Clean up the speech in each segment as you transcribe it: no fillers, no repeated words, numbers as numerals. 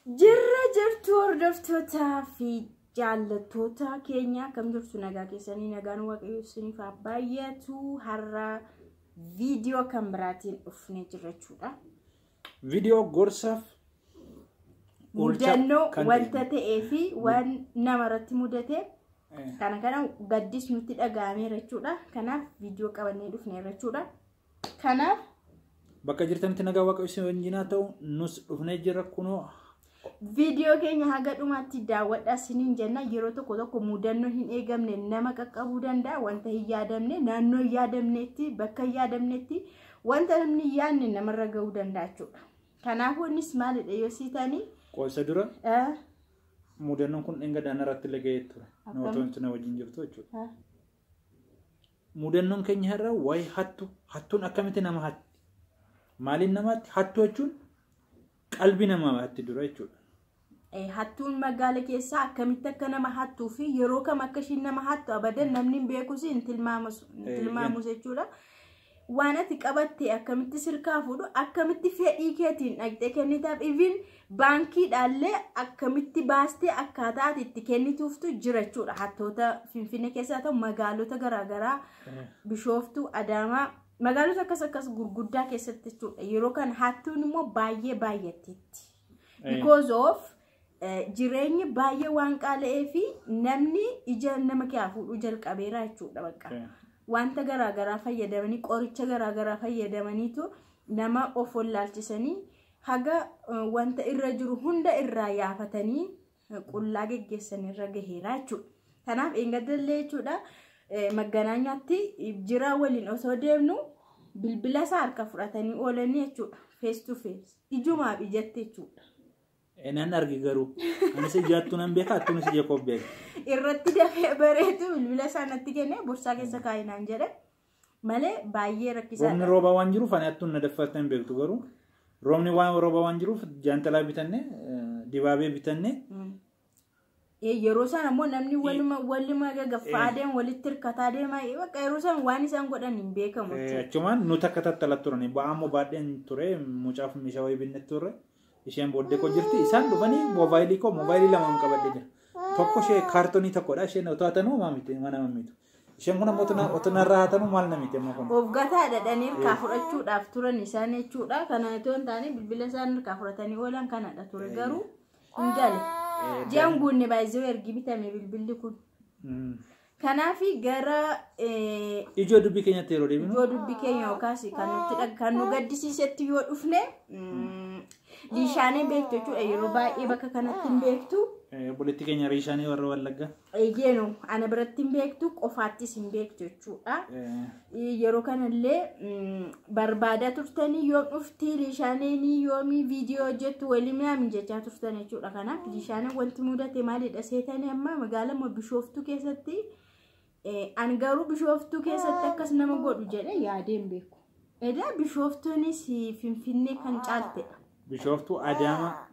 Jirra jirtu hordoftootaa fi jaallattoota keenya, akkam jirtu? Nagaa keessanii? Nagaan Waaqayyoo isiniif haa baay'atu. Har'a viidiyoo kan biraatiin dhufnee jirra jechuudha. Viidiyoo gorsaaf oolchaa mudannoo kan wanta ta'ee fi waan namarratti mudate ta'e. Kana gaddis nutti dhaga'ameera jechuudha. Kanaaf viidiyoo qabannee dhufneerra jechuudha. Kanaaf bakka jirtanitti nagaa Waaqayyoo isin wajjin haa ta'u. Nus dhufnee jirra kunoo. Viidiyoo keenya haga dhumaatti daawwadhaa isiniin jenna. Yeroo tokko tokko mudannoo hin eegamne nama qaqqabuu danda'a. Wanta hin yaadamne, naannoo hin yaadamnetti, bakka hin yaadamnetti, wanta namni hin yaadne namarra gahuu danda'a jechuudha. Kanaafuu innis maalidha yoo siitanii? Qoosa dura mudannoon kun dhenga irratti illee ga'ee ture. Akkam? Nama na wajjin jirtu jechuudha. Mudannoon keenya har'a waa'ee hattu. Hattuun akkamitti nama hatti? Maaliin nama hatti? Hattuu jechuun qalbii namaa hatti dura jechuudha. Hattuun magaala keessaa akkamitti akka nama hattuu fi yeroo kam akka ishiin nama hattu abadan namni hin beekus, hin tilmaamus jechuudha. Waan ati qabatte akkamitti sirkaa fuudhu, akkamitti fedhii keetiin dhaqxee kennitaaf, even baankiidhaallee akkamitti baastee akkaataa ati itti kennituuftu jira jechuudha. Hattoota Finfinnee keessaa ta'u, magaalota garaagaraa, Bishooftuu, Adaamaa, magaalota akkas akkas gurguddaa keessatti jechuudha. Yeroo kana hattuun immoo baay'ee baay'atteetti. Because of jireenyi baay'ee waan qaala'ee fi namni ija nama keessaa fuudhuu jalqabeera jechuudha bakka. Wanta garaagaraa fayyadamanii, qoricha garaagaraa fayyadamaniitu nama of wallaalchisanii haga wanta irra jiru hunda irraa yaafatanii qullaa geggeessan irra gaheera jechuudha. Kanaaf eeggadallee jechuudha, magganaanyaatti jira waliin osoo deemnu bilbila isaa harka fudhatanii oolanii jechuudha. Face to face, ijumaaf ijatti jechuudha. Nan arge garuu. Anis ijaattuu nan beeka, hattuunis ija koo beeka. Irratti dafee bareetu bilbila isaa natti kenne, borsaa keessa kaa'inaan jedhe malee baay'ee Roobni rakkisaadha. roobaa waan jiruuf ani hattuun na daffartee hin beektu, garuu roobni waan roobaa waan jiruuf jaantalaa bitanne, dibaabee bitanne. Yeroo isaan ammoo namni waluma gagaffaa deema, walitti hirkataa deema, bakka yeroo isaan waan isaan godhan hin beekamu jechuudha. Achumaan nu takka tattalatti turani. Ba'aa immoo baadheen ture, mucaaf meeshaa wayii binne turre. Isheen booddee koo jirti. Isaan dhufanii moobaayilii koo, moobaayilii lamaan qabadhee jira. Tokko ishee kaartoonii tokkodha. Isheen otoo hatanuu maa miti, mana mamitu. Isheen kun ammoo otoo narraa hatanuu maal na miti amma kun. Of gataa dhadhanii harkaa fudhachuudhaaf turan isaan jechuudha. Kana otoo hin taane bilbila isaan harkaa fudhatanii oolan kanadha ture, garuu hin gale. Ji'aan guunne baay'isee ergi bitame bilbilli kun. Kanaaf gara Ijoo dubbii keenyatti yeroo deebinu. Ijoo dubbii keenya yookaas kan nutti kan nu gaddisiisetti yoo dhufne, Liishaanee beektu jechuudha. Yeroo baay'ee bakka kanatti hin beektu. Obboleettii keenya Riishaanii warra Wallaggaa. Eeyyenu, ana biratti hin beektu, qofaattis hin beektu jechuudha. Yeroo kanallee barbaadaa turtanii, yoom dhufti Liishaaneen, yoomii viidiyoo hojjettu waliin mi'aamin jechaa turtan jechuudha. Kanaaf Liishaaneen wanti mudate maalidha seetanii? Amma magaalaa Bishooftuu keessatti, an garuu Bishooftuu keessatti akkas nama godhu jedhee yaadee hin beeku. Edaa Bishooftuunis Finfinnee kan caaltedha. Bishooftuu, Adaamaa.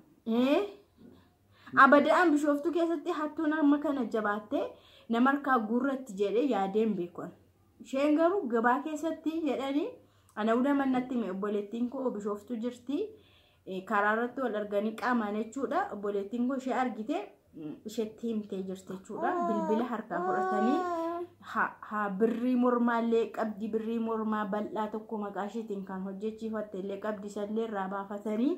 Abada'aan Bishooftuu keessatti hattuun amma kana jabaattee nama harkaa guurratti jedhee yaadee hin beeku. Isheen garuu gabaa keessatti jedhanii ana hunda mannatti hime. Obboleettiin koo Bishooftuu jirti. Karaa irratti wal arganii qaamaan jechuudha. Obboleettiin koo ishee argite, isheetti himtee jirti jechuudha. Bilbila harkaa fudhatanii haa birrii mormaallee qabdi, birrii mormaa bal'aa tokko maqaa isheetiin kan hojjechiifatte illee qabdi, isallee irraa baafatanii,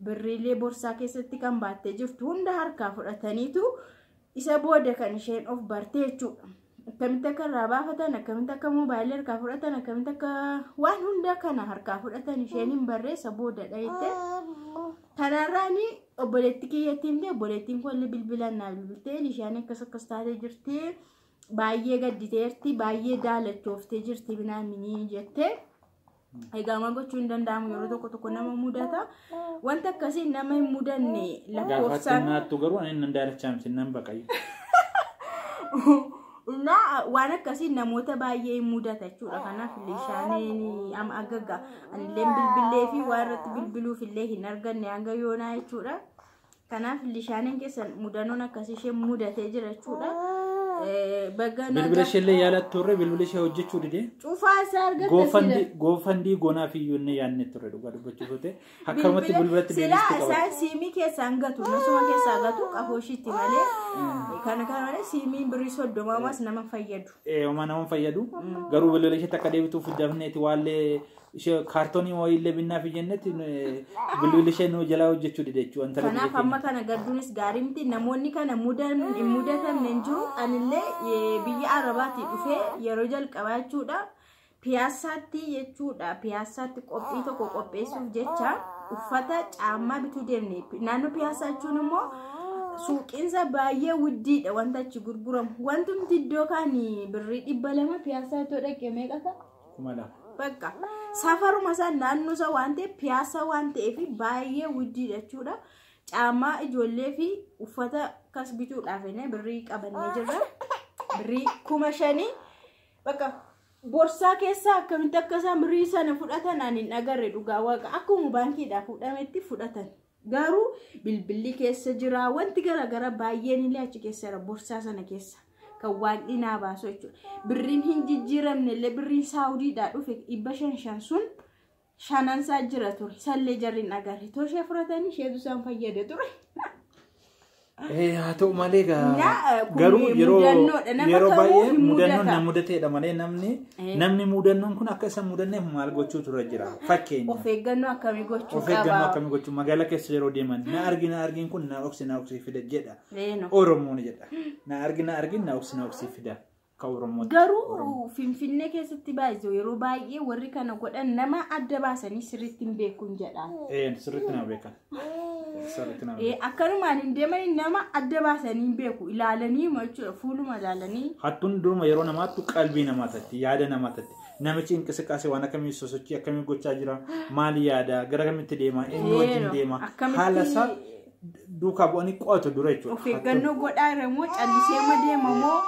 birriilee borsaa keessatti kan baattee jirtu hunda harkaa fudhataniitu isa booda kan isheen of barte jechuudha. Akkamitti akka irraa baafatan, akkamitti akka moobaayilii harkaa fudhatan, akkamitti akka waan hunda kana harkaa fudhatan isheen hin barree, isa boodadha jette. Kanarraan obboleettii kiyyatti himte. Obboleettiin kun illee bilbilaan naa bilbiltee, isheen akkas akkas taatee jirti, baay'ee gadditeerti, baay'ee daalachooftee jirti binaaminii jettee. Egaa maal gochuu hin danda'amu, yeroo tokko tokko nama mudata. Wanta akkasii nama hin mudanne Gaafa lakkoofsaan. naattu garuu ani nan daalachaa miti, nan baqayyu. Naa waan akkasii namoota baay'ee hin mudata jechuudha. Kanaaf Liishaaneen amma agagga anillee bilbilee fi waan irratti bilbiluuf illee hin arganne hanga yoonaa jechuudha. Kanaaf Liishaaneen keessan mudannoon akkasii ishee mudatee jira jechuudha. Bilbila isheellee yaalatti turre, bilbila ishee hojjechuu didee. Cufaa isaa argatte. GoFundMe goonaaf iyyuu inni yaadne turre, dhugaa dubbachuuf yoo ta'e. Akkamatti bilbilatti Silaa deebistuu qaba. isaan siimii keessaan gatu, nasuma keessaa gatu qafooshitti malee, kana kana malee siimiin birrii 30 nama fayyadu. Homaa nama fayyadu. Garuu bilbila isheetti akka deebituuf dafneeti waallee ishee kaartoonii wayiillee binnaaf jennetti bilbilli ishee nu jalaa hojjechuu dide jechuudha. Intala biyya Kanaaf amma kana gadduunis gaarii miti. Namoonni kana hin mudatamne hin jiru. Anillee biyya Arabaatii dhufee yeroo jalqabaa jechuudha. Piyaassaatti jechuudha. Piyaassaatti qophii tokko qopheessuuf jecha uffata caammaa bituu deemne. Naannoo piyaassaa jechuun immoo suuqiinsa baay'ee wuddiidha wanta achi gurguramu. Wantumti iddoo kaan birrii 200 piyaassaa ittoo dhaqee meeqa ta'a? 2000. Bakka safaruma isaa naannoo isaa waan ta'eef, piyaasa waan ta'eef baay'ee wuddiidha jechuudha. Caammaa ijoollee fi uffata akkas bituudhaaf jennee birrii qabannee jirra. Birrii 5000 bakka borsaa keessaa akkamitti akka isaan birrii sana fudhatan ani hin agarre, dhugaa waaqa, akkuma baankiidhaa fuudhametti fudhatan. Garuu bilbilli keessa jira, wanti garaagaraa baay'een illee achi keessa jira borsaa sana keessa. Kan waaqni naa baasu jechuudha. Birriin hin jijjiiramne illee, birriin Saawudiidhaa dhufe 500 sun shanansaa jira ture. Sallee jarri hin agarre. Toshee fudhatanii isheetu isaan fayyade ture. Haa ta'u malee Naa, kun garuu yeroo mudannoodha. Nama yeroo kamuu baay'ee hin mudannoon mudata. na mudateedha malee namni mudannoon kun akka isa mudanneef maal gochuutu irra jira? Fakkeenya. Of eeggannoo akkamii gochuu Of eeggannoo qaba? akkamii gochuu? Magaalaa keessa yeroo deeman na argi na argiin kun na dhoksi na dhoksi fida jedha. Leeno. Oromoon jedha. Na argi na argiin na dhoksi na dhoksi fida. Akka Oromootti. Garuu Finfinnee keessatti baay'ee yeroo baay'ee warri kana godhan nama adda baasanii sirriitti hin beekuun jedha. Sirriitti nama beekan. Sirriitti nama beekan. Akkanumaan hin deemanii nama adda baasanii hin beeku, ilaalanii jechuudha, fuuluma ilaalanii. Hattuun duruma yeroo namaattu qalbii namaa tatti, yaada namaa tatti. Namichi inqisiqaasee waan akkamii, sosochii akkamii gochaa jira, maali yaada, gara kamitti deema, eenyu wajjin deema, haala isaa duukaa bu'anii qo'atu dura jechuudha. Of eeggannoo godhaa jira moo callisee ma deema moo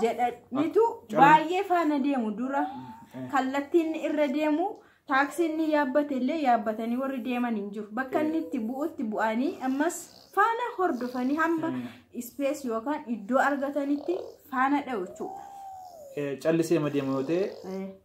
jedhaniitu baay'ee faana deemu dura. Kallattiin inni irra deemu, taaksii inni yaabbate illee yaabbatanii warri deeman hin jiru. Bakka inni itti bu'utti bu'anii ammas faana hordofanii hamma space yookaan iddoo argatanitti faana dha'u jechuudha. Callisee ma deema yoo ta'e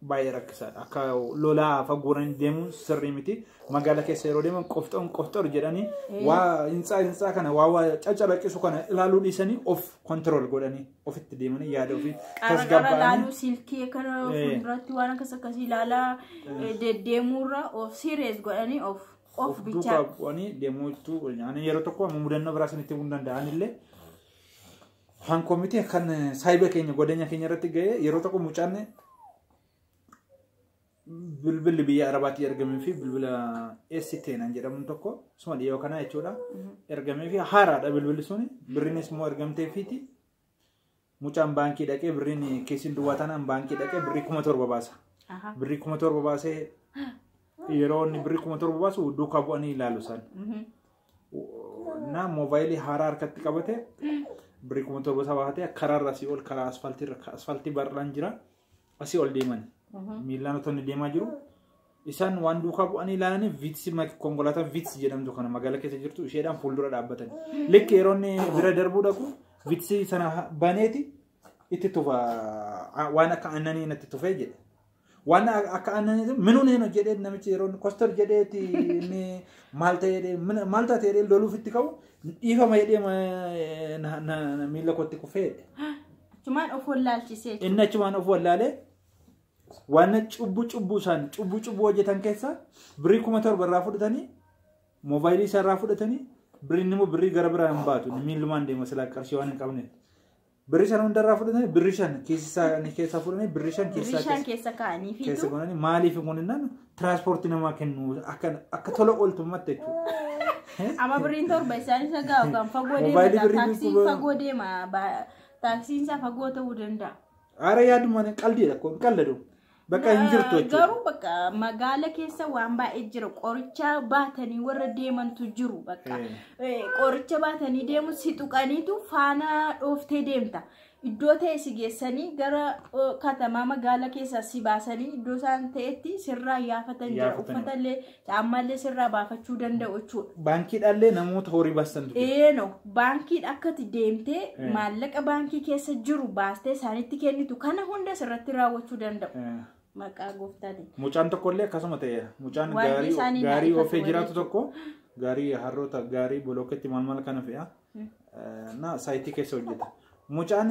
baay'ee rakkisaadha. Akka lolaa fagooranii deemuun sirrii miti. Magaalaa keessa yeroo deeman qofxoon qofxoor jedhanii waa hintsaa hintsaa kana waa caccalaqqisu kana ilaaluu dhiisanii of control godhanii ofitti deemanii yaada ofii Qara tasgabbaa'anii ilaaluu, silkii kana fuulduratti waan akkas akkasii ilaalaa deddeemuurra of serious godhanii of of of bichaa. duukaa bu'anii deemuutu. Ani yeroo tokko amma mudannoo biraa isinitti himuu danda'an illee hankoomiti kan saayiba keenya godanya keenya irratti ga'ee. Yeroo tokko mucaan bilbilli biyya Arabaatti ergamee fi bilbila S10 jedhamu tokko suma dhiyoo kana jechuudha ergamee fi haaraadha bilbilli suni, birriinis immoo ergamtee fiiti. Mucaan baankii dhaqee, birriin keessiin duwwaa taanaan baankii dhaqee birrii 7000 baasa. Birrii 7000 baasee, yeroo inni birrii 7000 baasu duukaa bu'anii ilaalu isaan. Na moobaayilii haaraa harkatti qabate, birrii 7000 isaa baatee karaarra asii ol, karaa asfaaltii irra, asfaaltii bal'aan jira, asii ol deeman. Miillaan otoo inni deemaa jiru isaan waan duukaa bu'anii ilaalanii Vitz, konkolaataa Vitz jedhamtu kana magaalaa keessa jirtu isheedhaan fuuldura dhaabbatan. Likki yeroo inni bira darbuu dhaqu Vitz sana baneeti itti tufa, waan akka aannanii natti tufee jedhe. Waan akka aannanii minuun eenyu jedhee namichi yeroo inni kostar jedheeti, inni maal ta'e jedhee, maal taate jedhee loluuf itti ka'u, dhiifama jedhee miila kootti kufee jedhe. Achumaan of wallaalchisee. Inni achumaan of wallaalee waan cubbuu cubbuu isaan cubbuu cubbuu hojjetan keessaa birrii 7000 irraa fudhatanii, moobaayilii isaa irraa fudhatanii, birriin immoo birrii gara biraa hin baatu, miilumaan deema silaa qarshii waan hin qabneef. Birrii sana hunda irraa fudhatanii, birrii 5 keessa isaa keessaa fudhatanii, birrii 5 Birrii keessaa 5 keessa kaa'anii keessa fiitu. godhanii. Maaliif kun innaan tiraanspoortii namaa kennu akka tola ooltummaatti jechuudha. Amma birriin 7 isaan isa gahu kan fagoo deema. Moobaayilii birrii Taaksii fagoo deema. Taaksiin isaa fagoo ta'uu danda'a. Aara yaadumaan qaldiidha kun qalladu bakka hin jirtu jechuudha. Garuu bakka magaala keessa waan baay'ee jira. Qoricha baatanii warra deemantu jiru. Bakka qoricha baatanii deemu si tuqaniitu faana dhooftee deemta. Iddoo ta'e si geessanii gara katamaa magaalaa keessaa si baasanii iddoo isaan ta'etti sirraa yaafatan jira. Yaafatanii. Uffatallee caammaallee sirraa baafachuu danda'u jechuudha. Baankiidhaallee namoota horii baasantu jira. Eeno baankiin akkati deemtee maallaqa baankii keessa jiru baastee isaanitti kennitu kana hunda sirratti raawwachuu danda'u. Maqaa gooftaatiin. Mucaan tokkollee akkasuma ta'eera. Mucaan Waaqni gaarii isaanii gaarii naa oofee ifatu jiraatu tokko gaarii harroota gaarii bolokkeetti maal maal kana fe'a. Na saayitii keessa hojjeta. Mucaan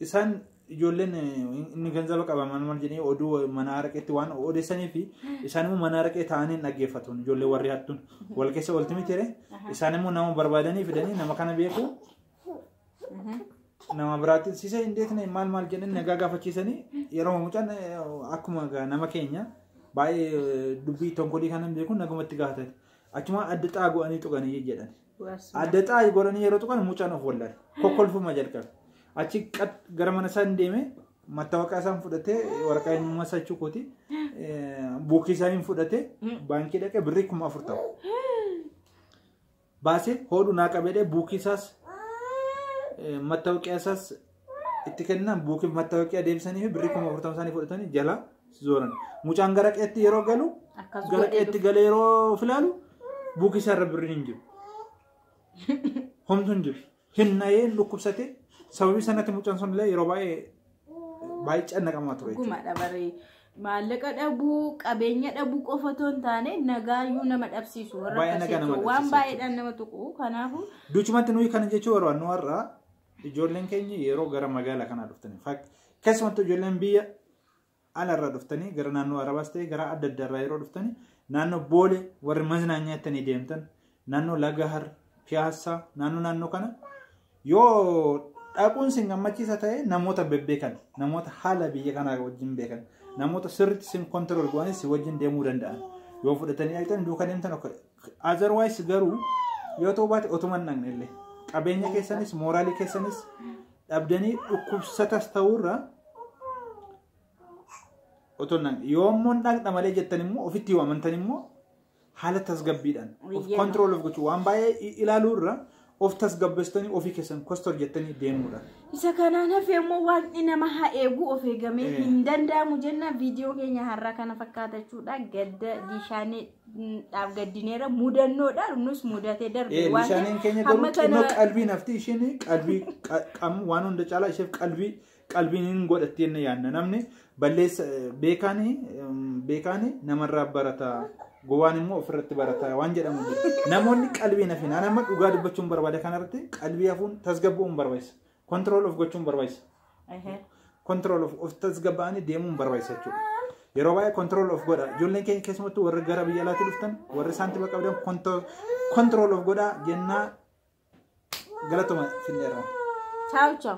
isaan ijoolleen inni ganzaba qaba maal maal jedhanii oduu mana araqeetti waan odeessanii fi isaan immoo mana araqee taa'anii hin dhaggeeffatu. Ijoollee warri hattuun wal keessa olti miti ree. Isaan immoo nama barbaadanii fidanii nama kana beeku nama biraatti sisa indeet ne maal maal jedhanii nagaa gaafachiisanii yeroo mucaan akkuma nama keenya baay'ee dubbii tonkolii kanan beeku nagumatti gaafatan. Achuma adda xaa godhanii tuqanii jedhan. Adda xaa godhanii yeroo tuqan mucaan of wallaale. Kokkolfuma jalqabe. Achi gara mana isaan deeme mattaawaqaa isaan fudhatee waraqaa eenyummaa isaa jechuukooti. Buukii isaa hin fudhatee baankii dhaqee birrii 4000 ta'u. Baasee hodhu naa qabee buukii isaas mattaawaqaa isaas itti kennan buukii mattaawaqaa deebisanii fi birrii 40,000 isaanii fudhatanii jala zooran. Mucaan gara qeetti yeroo galu Akkas gara godhee qeetti galee yeroo filaalu buukii isaa irra birriin hin jiru. Homtuu hin jiru. Hinnayee dhukkubsate sababii sanatti mucaan sun illee yeroo baay'ee baay'ee cannaqamaa ture jechuudha. Dhugumadha baree maallaqa dhabuu qabeenya dhabuu qofa otoo hin taane nagaayyuu nama dhabsiisu warra Baay'ee akkasii nagaa nama jechuudha. Waan dhabsiisu. baay'eedhaan nama tuqu kanaafuu Duchumatti nuyi kana jechuu barbaannu har'a ijoolleen keenya yeroo gara magaalaa kanaa dhuftanii keessumattuu ijoolleen biyya alarraa dhuftanii gara naannoo Arabaas ta'e gara adda addaarraa yeroo dhuftanii naannoo Boolee warri maznaanyaa jettanii deemtan naannoo Lagahar, Piyaassaa naannoo kana yoo dhaquun sin gammachiisa ta'e namoota bebbeekan namoota haala biyya kanaa wajjin beekan namoota sirriitti sin kontirool godhanis si wajjin deemuu danda'an yoo fudhatanii dhaqxan duukaa deemtan otherwise garuu yoo ta'u baate otuma hin dhaqne illee qabeenya keessanis mooraalii keessanis dhabdanii dhukkubsatas ta'uurra otoo hin dhaqne yoo immoo hin dhaqna malee jettan immoo ofitti yoo amantan immoo haala tasgabbiidhaan of control of gochuu waan baay'ee ilaaluurra of tasgabbeessitanii ofii keessan kostor jettanii deemuudha. Isa kanaan hafe immoo waaqni nama haa eegu of eegamee hin danda'amu jenna viidiyoo keenya har'aa kana fakkaata jechuudha. Gadda dishaanee dhaaf gaddineera mudannoodha nus mudatee darbe waan Bishaaniin keenya ta'eef garuu xinnoo qalbii nafti isheen qalbii waan hunda caalaa isheef qalbii qalbiin hin godhatti jennee yaadna namni balleessa beekaani namarraa barata gowwaan immoo ofirratti barata waan jedhamu jira. Namoonni qalbii nafin ani amma dhugaa dubbachuun barbaada kanarratti qalbii hafuun tasgabbuun barbaachisa. Control of gochuun barbaachisa. Control of tasgabba'anii deemuun barbaachisa jechuudha. Yeroo baay'ee control of godha. Ijoolleen keenya keessumattuu warri gara biyya alaatti dhuftan warri saantima qabdan control of godha jennaa galatuma finneerra. Ciao ciao.